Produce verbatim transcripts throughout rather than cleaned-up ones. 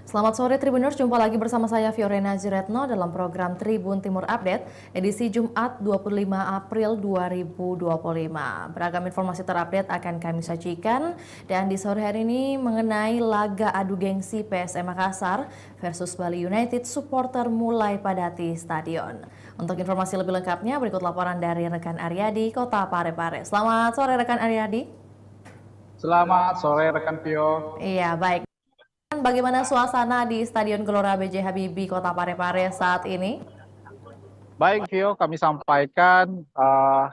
Selamat sore Tribuners, jumpa lagi bersama saya Fiorena Zuretno dalam program Tribun Timur Update, edisi Jumat dua puluh lima April dua ribu dua puluh lima. Beragam informasi terupdate akan kami sajikan, dan di sore hari ini mengenai laga adu gengsi P S M Makassar versus Bali United, supporter mulai padati stadion. Untuk informasi lebih lengkapnya, berikut laporan dari rekan Aryadi, Kota Parepare. Selamat sore rekan Aryadi. Selamat sore rekan Pio. Iya, baik. Bagaimana suasana di Stadion Gelora B J Habibie, Kota Parepare saat ini? Baik, Vio, kami sampaikan, eh,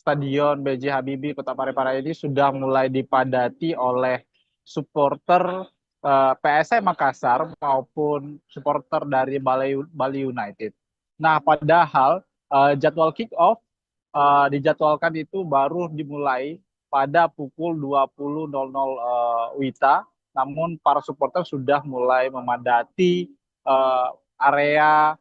Stadion B J Habibie Kota Parepare ini sudah mulai dipadati oleh supporter, eh, P S M Makassar maupun supporter dari Bali, Bali United. Nah, padahal, eh, jadwal kick off, eh, dijadwalkan itu baru dimulai pada pukul dua puluh nol nol, eh, WITA, namun para supporter sudah mulai memadati, eh, area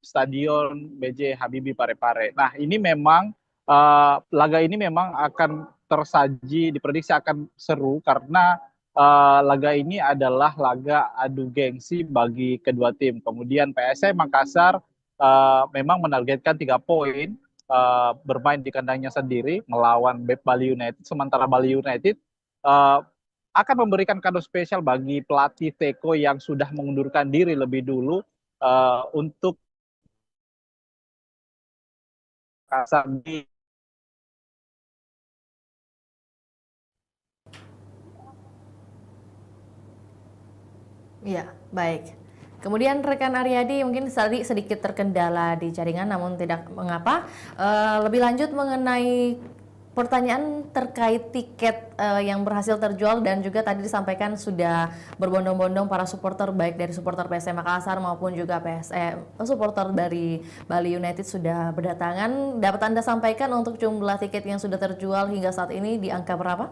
Stadion B J Habibie Parepare. Nah, ini memang, eh, laga ini memang akan tersaji, diprediksi akan seru karena, eh, laga ini adalah laga adu gengsi bagi kedua tim. Kemudian P S M Makassar, eh, memang menargetkan tiga poin, eh, bermain di kandangnya sendiri melawan Be-, Bali United, sementara Bali United, eh, akan memberikan kado spesial bagi pelatih Teko yang sudah mengundurkan diri lebih dulu, eh, untuk Makassar di Iya, baik. Kemudian rekan Aryadi mungkin tadi sedikit terkendala di jaringan, namun tidak mengapa. Eh, lebih lanjut mengenai pertanyaan terkait tiket, eh, yang berhasil terjual dan juga tadi disampaikan sudah berbondong-bondong para supporter, baik dari supporter P S M Makassar maupun juga P S M, supporter dari Bali United sudah berdatangan. Dapat Anda sampaikan untuk jumlah tiket yang sudah terjual hingga saat ini di angka berapa?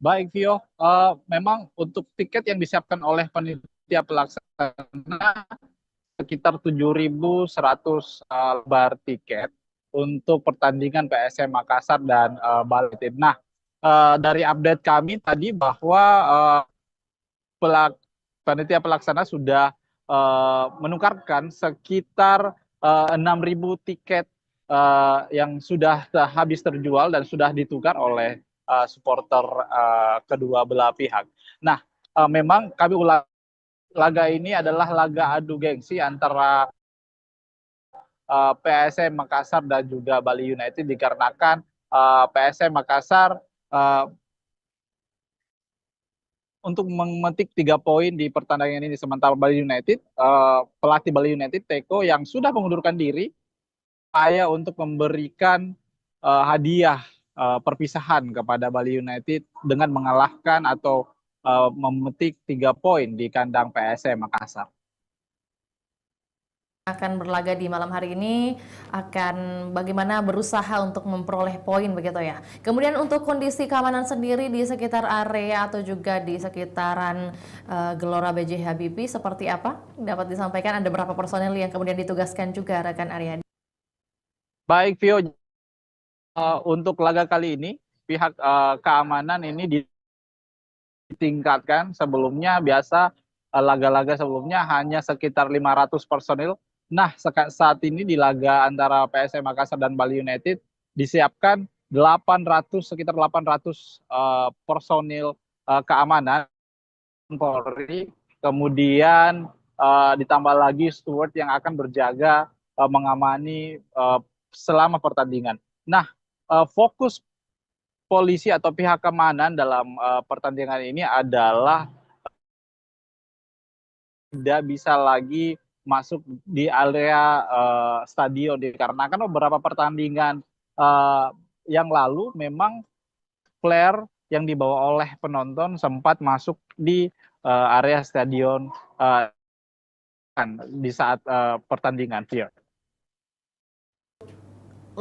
Baik, Vio. Eh, memang untuk tiket yang disiapkan oleh panitia pelaksana sekitar tujuh ribu seratus, eh, lembar tiket untuk pertandingan P S M Makassar dan, eh, Bali United. Nah, eh, dari update kami tadi bahwa, eh, pelak-, panitia pelaksana sudah, eh, menukarkan sekitar, eh, enam ribu tiket, eh, yang sudah te-, habis terjual dan sudah ditukar oleh, eh, supporter, eh, kedua belah pihak. Nah, eh, memang kami ulang, laga ini adalah laga adu gengsi antara, eh, P S M Makassar dan juga Bali United dikarenakan, eh, P S M Makassar, eh, untuk memetik tiga poin di pertandingan ini, sementara Bali United, eh, pelatih Bali United, Teko, yang sudah mengundurkan diri, upaya untuk memberikan, eh, hadiah, eh, perpisahan kepada Bali United dengan mengalahkan atau, eh, memetik tiga poin di kandang P S M Makassar. Akan berlaga di malam hari ini, akan bagaimana berusaha untuk memperoleh poin begitu ya. Kemudian untuk kondisi keamanan sendiri di sekitar area atau juga di sekitaran, eh, Gelora B J Habibie seperti apa? Dapat disampaikan ada berapa personel yang kemudian ditugaskan juga rekan Aryadi? Baik, Vio. Eh, untuk laga kali ini, pihak, eh, keamanan ini ditingkatkan. Sebelumnya biasa, eh, laga-laga sebelumnya hanya sekitar lima ratus personil. Nah, seka-, saat ini di laga antara P S M Makassar dan Bali United disiapkan delapan ratus, sekitar delapan ratus, eh, personil, eh, keamanan Polri, kemudian, eh, ditambah lagi steward yang akan berjaga, eh, mengamani, eh, selama pertandingan. Nah, eh, fokus polisi atau pihak keamanan dalam, eh, pertandingan ini adalah tidak bisa lagi masuk di area, eh, stadion, dikarenakan beberapa pertandingan, eh, yang lalu memang flare yang dibawa oleh penonton sempat masuk di, eh, area stadion, eh, di saat, eh, pertandingan, Vio.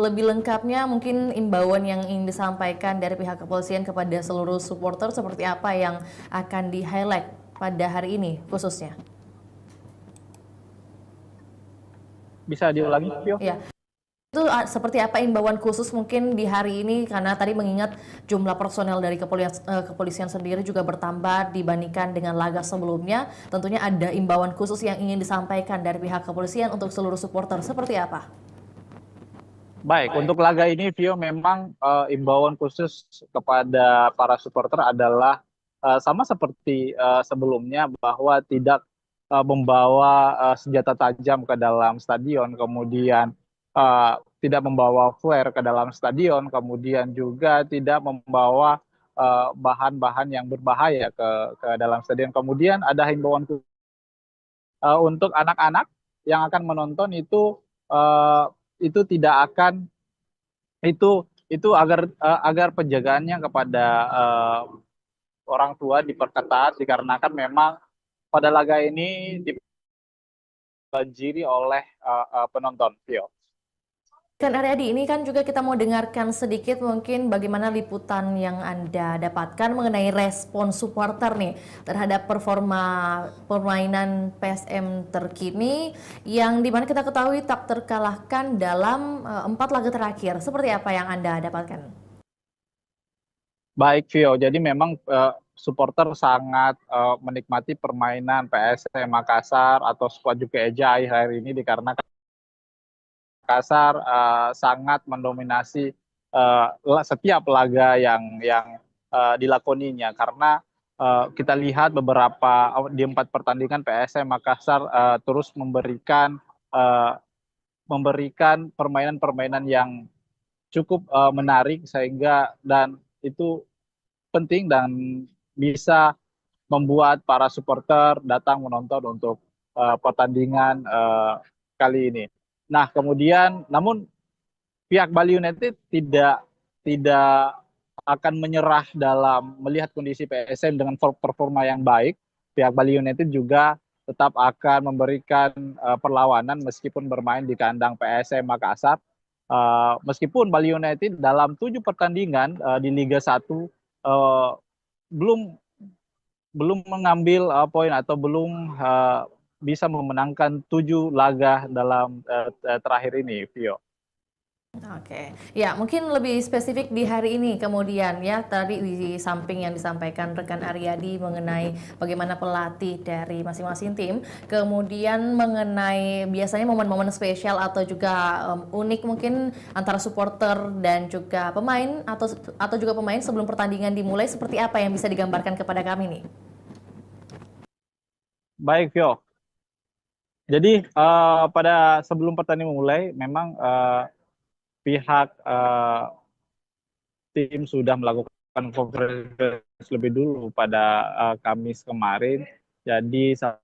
Lebih lengkapnya mungkin imbauan yang ingin disampaikan dari pihak kepolisian kepada seluruh supporter seperti apa yang akan di-highlight pada hari ini khususnya? Bisa diulangi, Vio? Iya. Itu, a, seperti apa imbauan khusus mungkin di hari ini, karena tadi mengingat jumlah personel dari kepolias-, eh, kepolisian sendiri juga bertambah dibandingkan dengan laga sebelumnya. Tentunya ada imbauan khusus yang ingin disampaikan dari pihak kepolisian untuk seluruh supporter. Seperti apa? Baik, untuk laga ini, Vio, memang, eh, imbauan khusus kepada para supporter adalah, eh, sama seperti, eh, sebelumnya, bahwa tidak, eh, membawa, eh, senjata tajam ke dalam stadion, kemudian, eh, tidak membawa flare ke dalam stadion, kemudian juga tidak membawa, eh, bahan-bahan yang berbahaya ke, ke dalam stadion. Kemudian ada himbauan khusus eh, untuk anak-anak yang akan menonton itu, eh, itu tidak akan, itu, itu agar, eh, agar penjagaannya kepada, eh, orang tua diperketat, dikarenakan memang pada laga ini dibanjiri oleh, eh, eh, penonton, Vio. Kan Aryadi, ini kan juga kita mau dengarkan sedikit mungkin bagaimana liputan yang Anda dapatkan mengenai respon supporter nih terhadap performa permainan P S M terkini, yang dimana kita ketahui tak terkalahkan dalam, eh, empat laga terakhir. Seperti apa yang Anda dapatkan? Baik, Vio. Jadi memang, eh, supporter sangat, eh, menikmati permainan P S M Makassar atau skuad Juku Eja akhir-akhir ini, dikarenakan Makassar, eh, sangat mendominasi, eh, la-, setiap laga yang, yang, eh, dilakoninya. Karena, eh, kita lihat beberapa, di empat pertandingan P S M Makassar, eh, terus memberikan, eh, memberikan permainan-permainan yang cukup, eh, menarik sehingga, dan itu penting dan bisa membuat para supporter datang menonton untuk, eh, pertandingan, eh, kali ini. Nah, kemudian namun pihak Bali United tidak, tidak akan menyerah dalam melihat kondisi P S M dengan per-, performa yang baik. Pihak Bali United juga tetap akan memberikan, eh, perlawanan meskipun bermain di kandang P S M Makassar. Eh, meskipun Bali United dalam tujuh pertandingan, eh, di Liga satu, eh, belum, belum mengambil, eh, poin atau belum, eh, bisa memenangkan tujuh laga dalam, eh, eh, terakhir ini, Vio. Oke. Ya, mungkin lebih spesifik di hari ini kemudian ya, tadi di samping yang disampaikan rekan Aryadi mengenai bagaimana pelatih dari masing-masing tim, kemudian mengenai biasanya momen-momen spesial atau juga, em, unik mungkin antara supporter dan juga pemain atau, atau juga pemain sebelum pertandingan dimulai seperti apa yang bisa digambarkan kepada kami nih? Baik, Vio. Jadi, eh, pada sebelum pertandingan mulai, memang, eh, pihak, eh, tim sudah melakukan konferensi pers lebih dulu pada, eh, Kamis kemarin. Jadi, sa-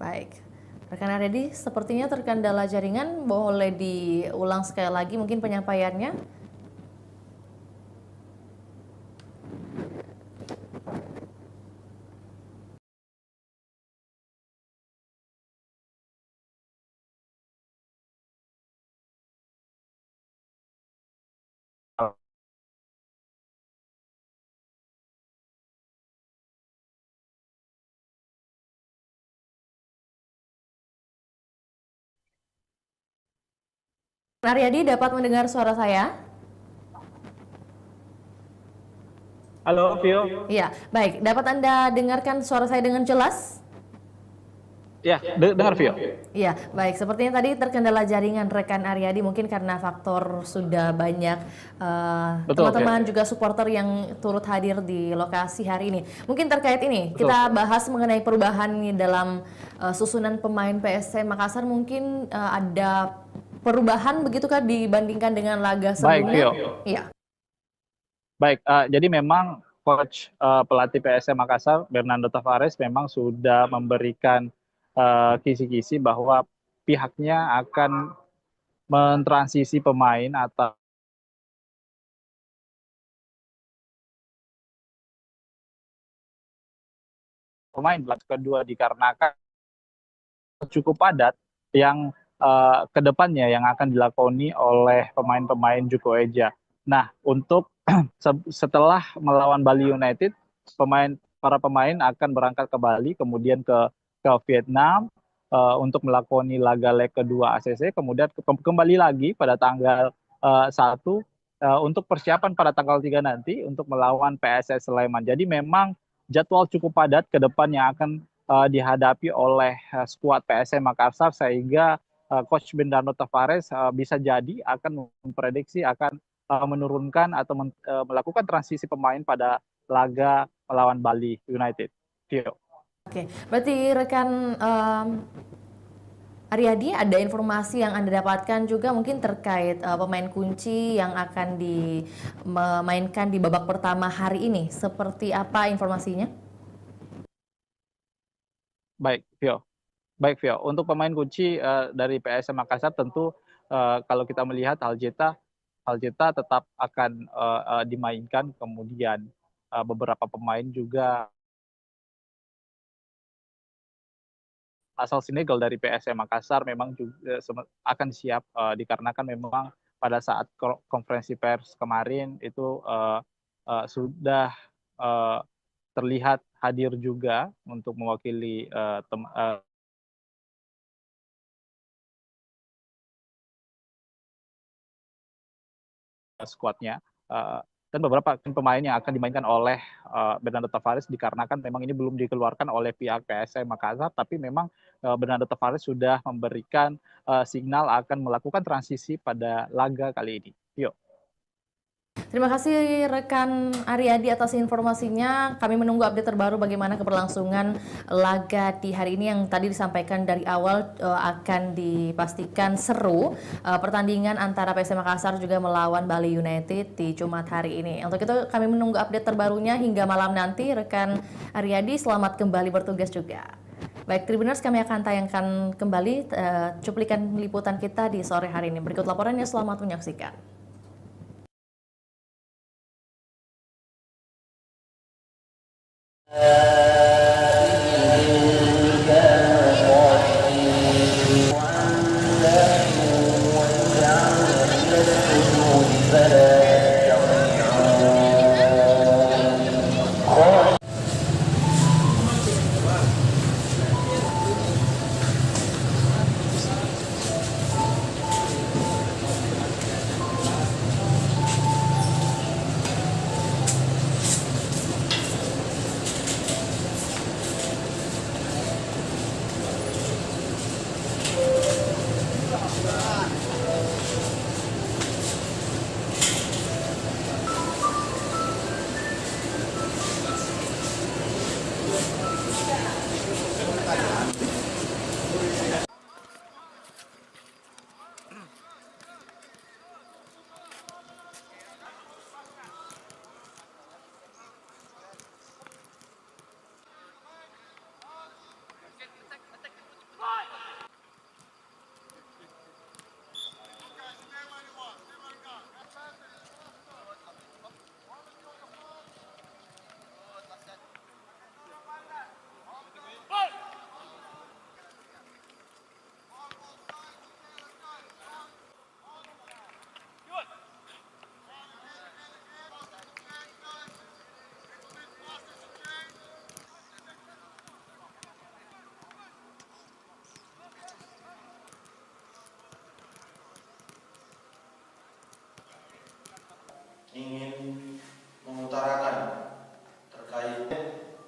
Baik. Rekan Aryadi, sepertinya terkendala jaringan, boleh diulang sekali lagi mungkin penyampaiannya? Aryadi, dapat mendengar suara saya? Halo, Vio. Iya, baik. Dapat Anda dengarkan suara saya dengan jelas? Ya, de-, dengar, Vio. Iya, baik. Sepertinya tadi terkendala jaringan rekan Aryadi, mungkin karena faktor sudah banyak, eh, Betul, teman-teman Vio. juga supporter yang turut hadir di lokasi hari ini. Mungkin terkait ini, Betul, kita Vio. bahas mengenai perubahan nih dalam, eh, susunan pemain P S M Makassar. Mungkin, eh, ada perubahan begitukah dibandingkan dengan laga Baik, sebelumnya? Vio. Iya. Baik, eh, jadi memang coach, eh, pelatih P S M Makassar, Bernardo Tavares, memang sudah memberikan, eh, kisi-kisi bahwa pihaknya akan mentransisi pemain atau pemain di leg kedua dikarenakan cukup padat yang, eh, ke depannya yang akan dilakoni oleh pemain-pemain Juku Eja. Nah, untuk se-, setelah melawan Bali United, pemain, para pemain akan berangkat ke Bali, kemudian ke ke Vietnam, eee, untuk melakoni laga leg kedua A C C, kemudian ke kembali lagi pada tanggal, eee, satu, eee, untuk persiapan pada tanggal tiga nanti untuk melawan P S S Sleman. Jadi memang jadwal cukup padat ke depan yang akan, eee, dihadapi oleh, eee, skuad P S M Makassar sehingga, eee, coach Bernardo Tavares, eee, bisa jadi akan memprediksi akan, eee, menurunkan atau men eee, melakukan transisi pemain pada laga melawan Bali United. Tio. Oke, berarti rekan, mmm, Ariadi, ada informasi yang Anda dapatkan juga mungkin terkait, eee, pemain kunci yang akan di memainkan di babak pertama hari ini, seperti apa informasinya? Baik, Vio. Baik, Vio. Untuk pemain kunci, eee, dari P S M Makassar tentu, eee, kalau kita melihat Aljeta Aljeta tetap akan, eee eee, dimainkan, kemudian, eee, beberapa pemain juga asal Senegal dari P S M Makassar memang juga seme akan siap, eee, dikarenakan memang pada saat kro konferensi pers kemarin itu, eee eee, sudah, eee, terlihat hadir juga untuk mewakili, eee, tem eee, skuadnya, eee, dan beberapa pemain yang akan dimainkan oleh, eee, Bernardo Tavares dikarenakan memang ini belum dikeluarkan oleh pihak P S M Makassar, tapi memang, eee, Bernardo Tavares sudah memberikan, eee, sinyal akan melakukan transisi pada laga kali ini. Tio. Terima kasih rekan Ariadi atas informasinya. Kami menunggu update terbaru bagaimana keberlangsungan laga di hari ini yang tadi disampaikan dari awal, eee, akan dipastikan seru, eee, pertandingan antara P S M Makassar juga melawan Bali United di Jumat hari ini. Untuk itu kami menunggu update terbarunya hingga malam nanti, rekan Ariadi, selamat kembali bertugas juga. Baik, Tribuners, kami akan tayangkan kembali, eee, cuplikan liputan kita di sore hari ini. Berikut laporannya, selamat menyaksikan. Ingin mengutarakan terkait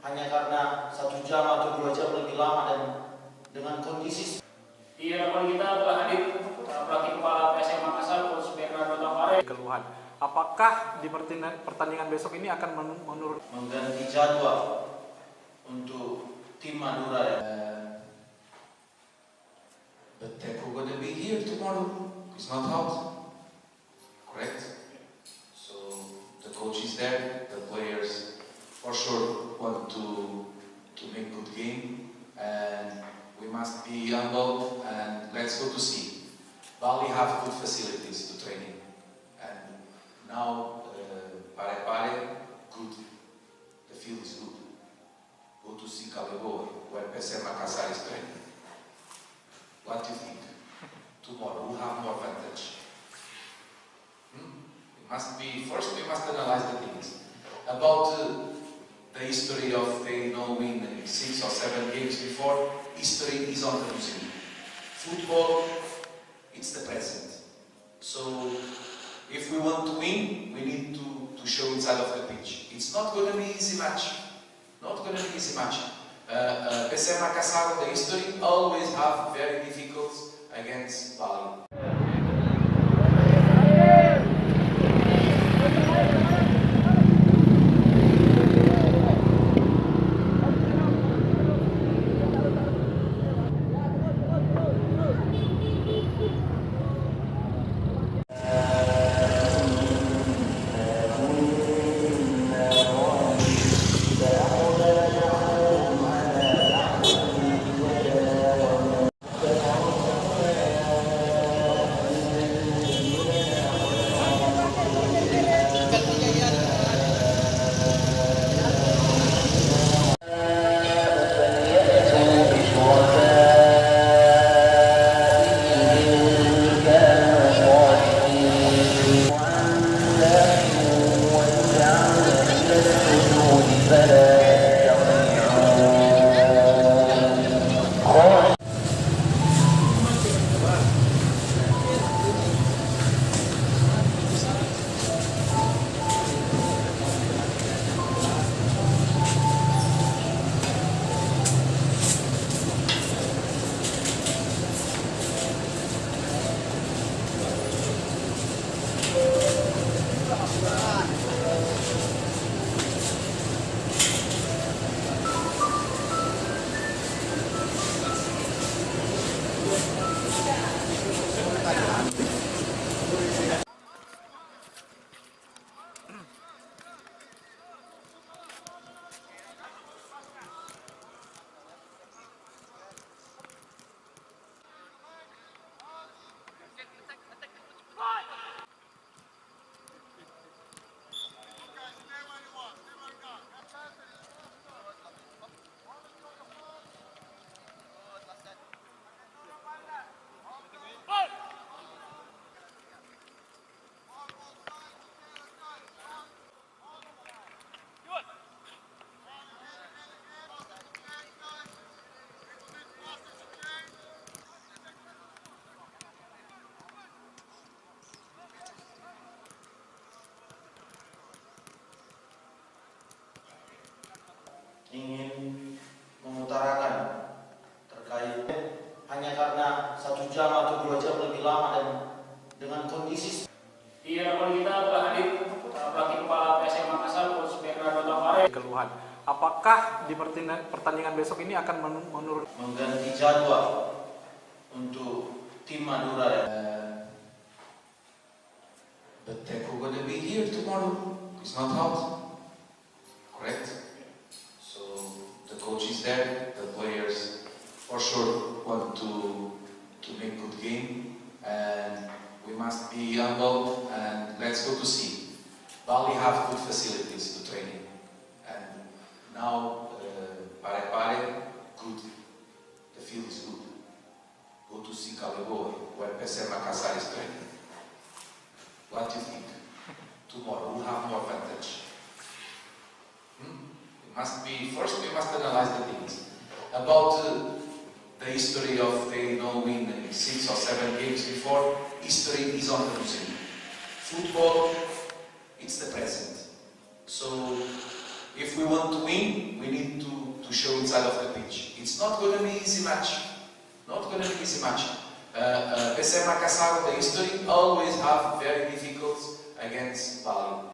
hanya karena satu jam atau dua jam lebih lama dan dengan kondisi Iya, rekan kita telah hadir, eh, pelatih kepala P S M Makassar, Coach Bernardo Tavares. Keluhan. Apakah di pertina-, pertandingan besok ini akan men-, menurun? Mengganti jadwal untuk tim Madura ya. But Teko gonna be here tomorrow. He's not out. Correct? So the coach is there, the players for sure want to, to make good game, and we must be humble and let's go to see. Bali have good facilities to training, and now, uh, Pare Pare, good. The field is good. Go to see Kalebo, where P S M Makassar is training. What do you think? Tomorrow we'll have more advantage. Hmm? We must be, first we must analyze the things. About, uh, The history of they no win six or seven games before, history is on the losing. Football, it's the present. So, if we want to win, we need to, to show inside of the pitch. It's not gonna be easy match. Not gonna be easy match. Uh, uh, P S M Makassar, the history always have very difficult against Bali. Ingin mengutarakan terkait hanya karena satu jam atau dua jam lebih lama dan dengan kondisi Iya, kalau kita telah hadir, eh, pelatih kepala P S M Makassar, Coach Bernardo Tavares. Keluhan. Apakah di pertina-, pertandingan besok ini akan menu-, menurun? Mengganti jadwal untuk tim Madura ya. But Teko gonna be here tomorrow. He's not out. Correct? So the coach is there, the players for sure want to, to make good game, and we must be humble and let's go to see. Bali have good facilities to training, and now, uh, Parepare, good, the field is good. Go to see Kalebo when P S M Makassar is training. What do you think? Tomorrow we'll have more advantage. Hmm? We must be, first we must analyze the things. About, uh, the history of they no win six or seven games before, history is on the losing. Football, it's the present. So, if we want to win, we need to, to show inside of the pitch. It's not gonna be easy match. Not gonna be easy match. Uh, uh, P S M Makassar, the history always have very difficult against Bali.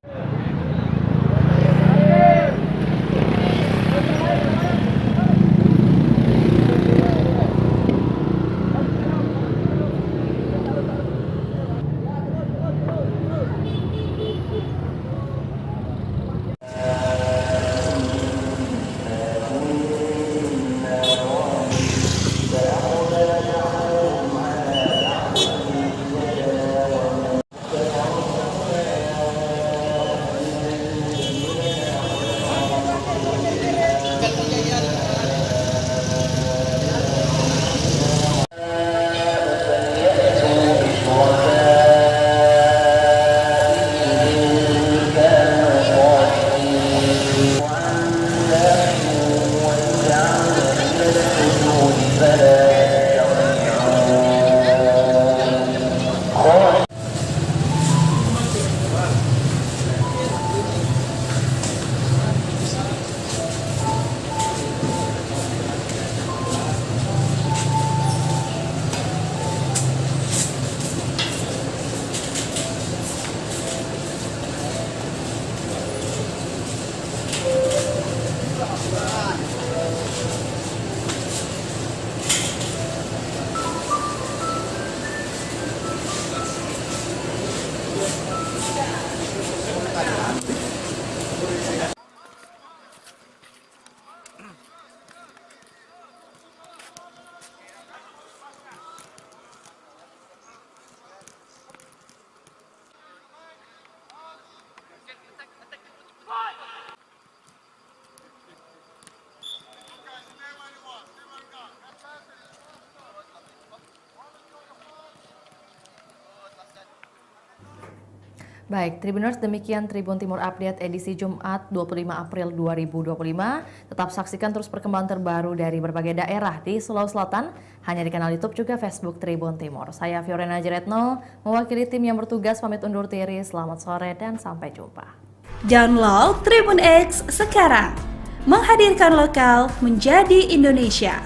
Baik, Tribuners, demikian Tribun Timur Update edisi Jumat dua puluh lima April dua ribu dua puluh lima. Tetap saksikan terus perkembangan terbaru dari berbagai daerah di Sulawesi Selatan, hanya di kanal YouTube juga Facebook Tribun Timur. Saya Fiorena Jeretno, mewakili tim yang bertugas pamit undur diri. Selamat sore dan sampai jumpa. Download Tribun X sekarang. Menghadirkan lokal menjadi Indonesia.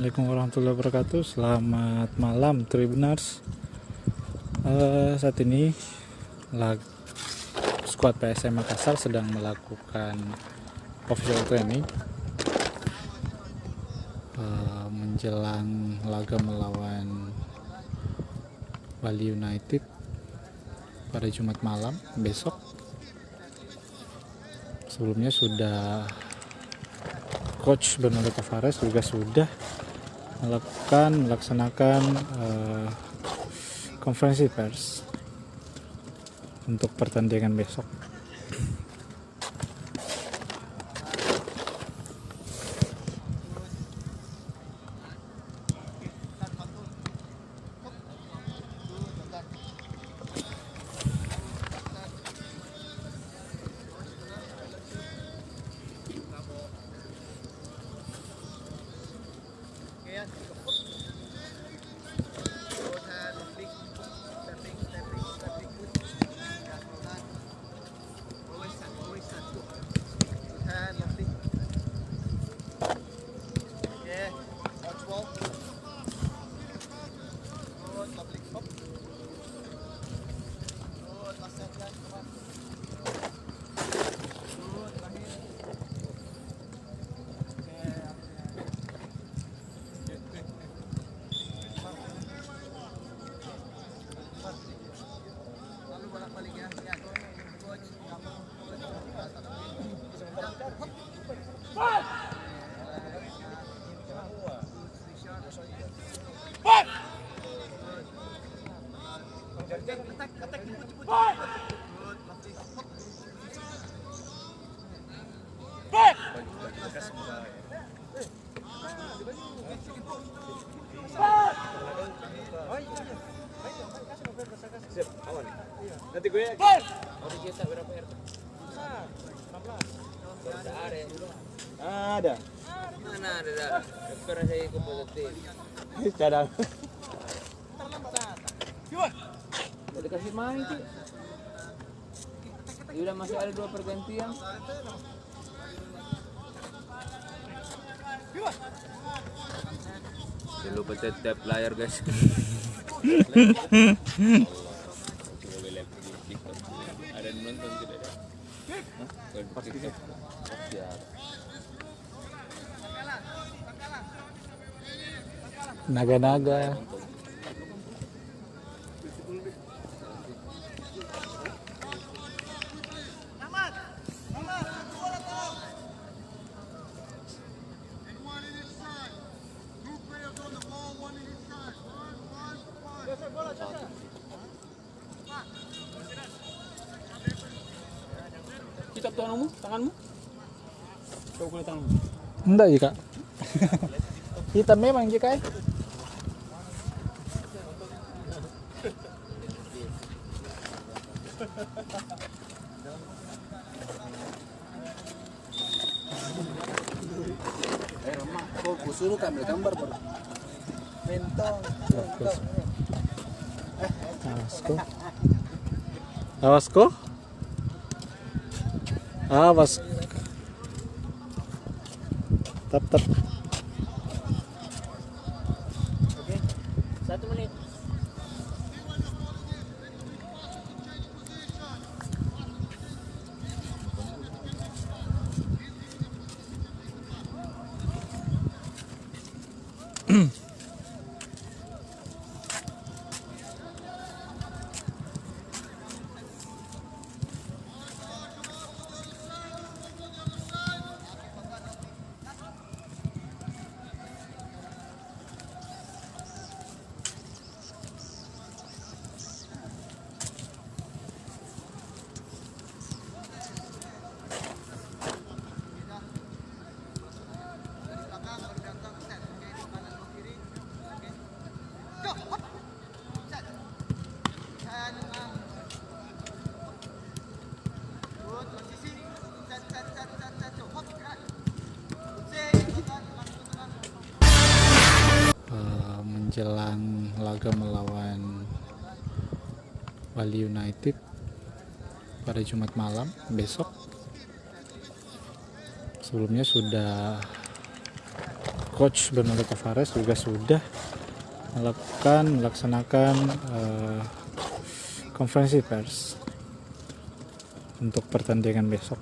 Assalamualaikum warahmatullahi wabarakatuh. Selamat malam, Tribuners. Eh, saat ini lag-, skuad P S M Makassar sedang melakukan official training, eh, menjelang laga melawan Bali United pada Jumat malam besok. Sebelumnya sudah, Coach Bernardo Tavares juga sudah melakukan, melaksanakan, eh, konferensi pers untuk pertandingan besok. Ada. Mana ada dah? Pernah saya ikut foto tim. Cadang. Udah dikasih main, Ci. Ya udah, masih ada dua pergantian. Jangan lupa tap-tap layar, guys. Ada yang nonton tidak ada? Hah? Pasti ada. Naga-naga. Kita tuh anakmu, tanganmu. Coba kulit tanganmu. Enggak, Jika. Hitam memang, Jika, eh. Eh, Rama, kau kusuruh ambil gambar, bro. Mentong. Bagus. Awasko. Awasko. Awas. Tap, tap. Oke. Satu menit. Eh, menjelang laga melawan Bali United pada Jumat malam besok, sebelumnya sudah Coach Bernardo Tavares juga sudah melakukan, melaksanakan, eh, konferensi pers untuk pertandingan besok.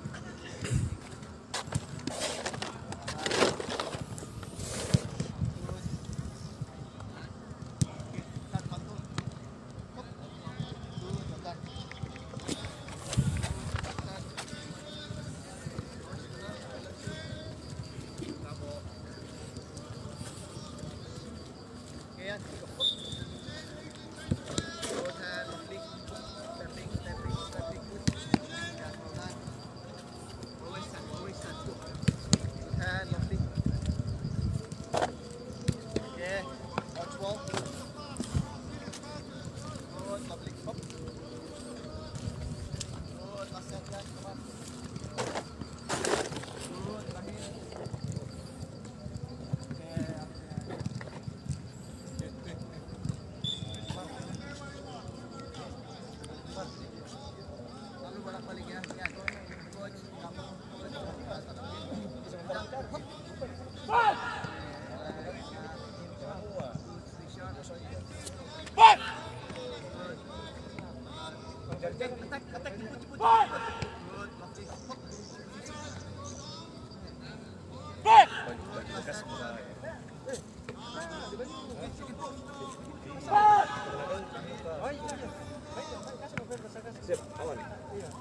Sip, aman.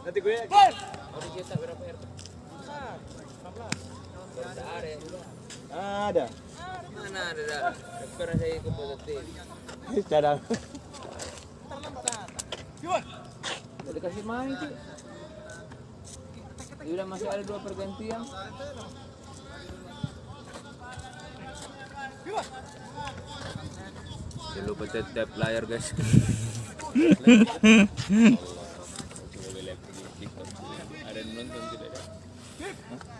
Nanti gue. Mau dicetak berapa R T? Ada. Mana ada dah? Pernah saya ikut positif. Cadang. Mau dikasih main, Cik. Udah, masih ada dua pergantian. Jangan lupa tap-tap layar, guys. Ada yang nonton tidak ada? Hah?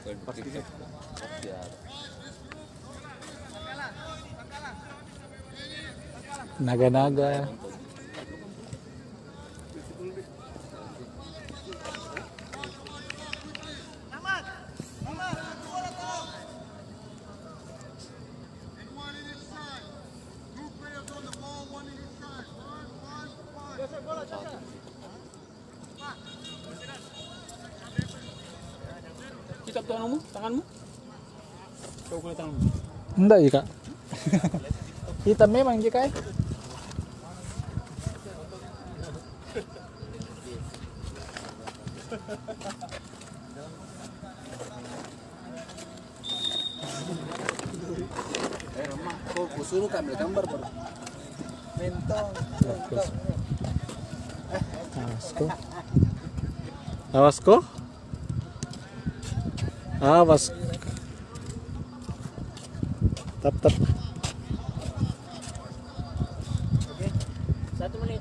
Kalau di TikTok. Pasti ada. Naga-naga. Kitab tuh anumu, tanganmu. Coba kulihat tanganmu. Enggak, iya, Kak. Hitam memang, J K, eh. Eh, Rama, kau kusuruh kami gambar, baru. Mentong. Awas ko. Awas ko. Awas. Tap, tap. Oke. Satu menit.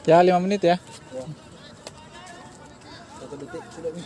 Ya, lima menit ya. Satu detik, sudah nih.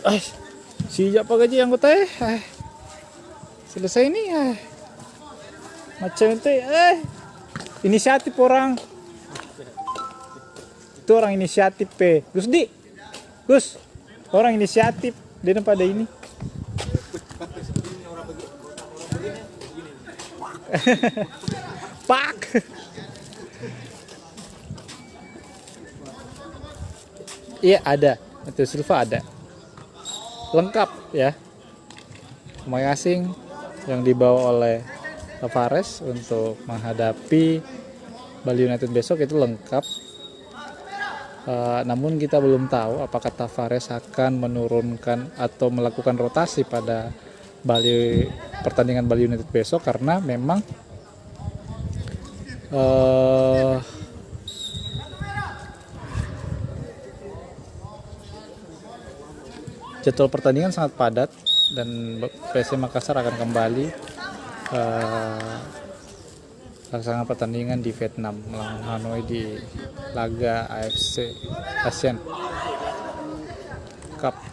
Eh, sija pa gaji anggota eh. Eh, selesai nih. Eh. Macam itu eh. Inisiatif orang. Itu orang inisiatif pe. Gus Di. Gus, orang inisiatif, dia pada ini. Pak. Iya, ada. Itu Silva ada. Lengkap ya. Pemain asing yang dibawa oleh Tavares untuk menghadapi Bali United besok itu lengkap. Eh, namun kita belum tahu apakah Tavares akan menurunkan atau melakukan rotasi pada Bali, pertandingan Bali United besok, karena memang, eh, jadwal pertandingan sangat padat dan P S M Makassar akan kembali, eh, laksanaan pertandingan di Vietnam melawan Hanoi di laga A F C Asian Cup.